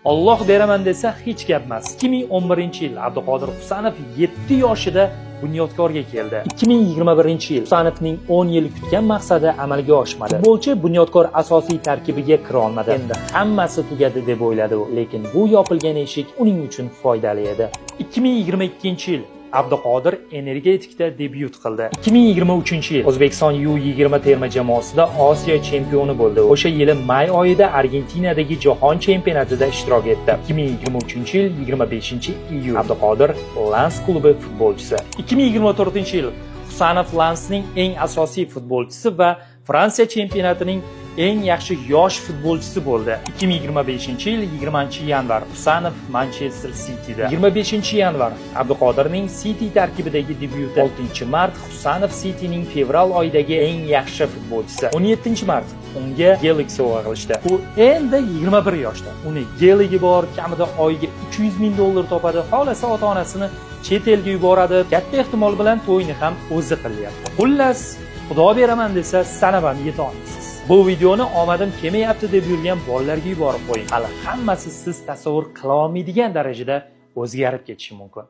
Alloh beraman desa, hech gap emas. 2011-yil Abduqodir Husanov 7 yoshida Bunyodkorga keldi. 2021-yil Husanovning 10 yil kutgan maqsadi amalga oshmadi. Futbolchi Bunyodkor asosiy tarkibiga kira olmadi. Endi hammasi tugadi deb o'yladi u, lekin bu yopilgan eshik uning uchun foydali edi. 2022-yil Abduqodir Energetikda debyut qildi. 2023-yil O'zbekiston U20 terma jamoasida Osiyo chempioni bo'ldi. O'sha yili may oyida Argentinadagi jahon chempionatida ishtirok etdi. 2023-yil 25-iyul Abduqodir Lans klubi futbolchisi. 2024-yil Husanov Lansning eng asosiy futbolchisi va Fransiya chempionatining eng yaxshi yosh futbolchisi bo'ldi. 2025-yil 20-yanvar Husanov Manchester Cityda. 25-yanvar Abduqodirning City tarkibidagi debyuti. 6-mart Husanov Cityning fevral oyidagi eng yaxshi futbolchisi. 17 mart unga Gelik sovg'a qilishdi. U endi 21 yoshda. Uni Geligi bor, kamida oyiga 300 ming dollar topadi. Xohlasa ota-onasini chet elga yuboradi. Katta ehtimol bilan to'yni ham o'zi qilyapti. Xullas, Xudo beraman desa, sanab ham yeta olmaysiz. Bu videoni omadim kelmayapti deb yurgan bolalarga yuborib qo'ying. Hali hammasi siz tasavvur qila olmaydigan darajada o'zgarib ketishi mumkin.